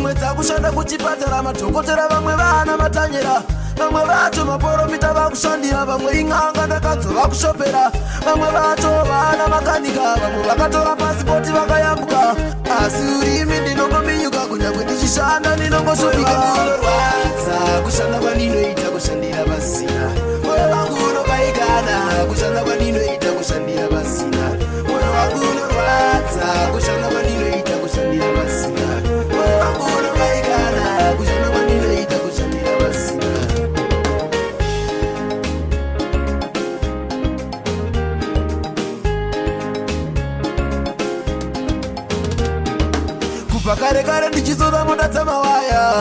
Dzimwe dzakushanda kuchipatara, madhokotera, vamwe vana matanyera, vamwe vacho maporofita vakushandira, vamwe ing'anga ndakanzwa vakushopera, vamwe vacho vana makanika, vamwe vakatora pasipoti vakayambuka. Asi urimi ndinongominyuka, kunyange ndichishanda ndinongoshupika. Unorwadza kushanda kwandinoita, kushandira pasina. Moyo wangu unobaikana kushanda kwandinoita, kushandira pasina. Moyo wangu unorwadza kushanda kwandinoita, kushandira pasina. Moyo wangu unobaikana kushanda kwandinoita, kushandira pasina. Kubva kare kare ndichisona mota dzamawaya,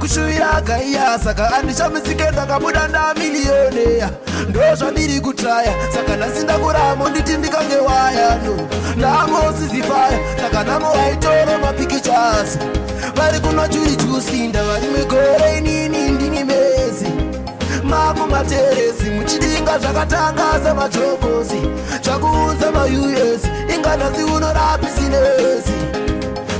kushuvira gaiya, saka andishamisike ndakabuda ndamillionaire. Ndo zvandiri kutraya, saka nhasi ndakuramo nditi ndikange waya no ndamosizifaya, saka namo waitoro mapictures vari kunwa juice. Ndava rimwe gore inini ndini Messi, makumateresi muchidinga zvakatanga semajokosi, zvakuunza maUS, inga nhasi unorapisinesi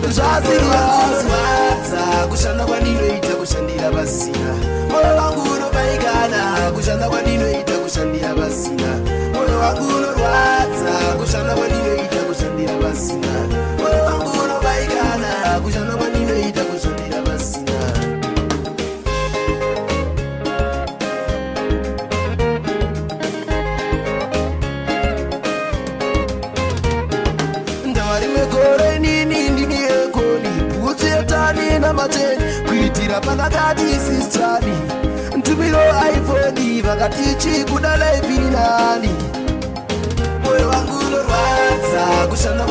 zvasiriaradza kushanda kwandinoita, kushandira pasina. Moyo wangu unobaikana kushanda kwandinoita, kushandira pasina. Moyo wangu unorwadza kushanda kwandinoita, kushandira pasina. Moyo wangu unobaikana kushanda kwandinoita, kushandira pasina. Ndava rimwe gore nini ndini ekoni, bhutsu yetani namateni, kuitira pandakati sistani ntumiro iPhone, vakati chikuda life iri nani. Moyo wangu unorwadza kushanda.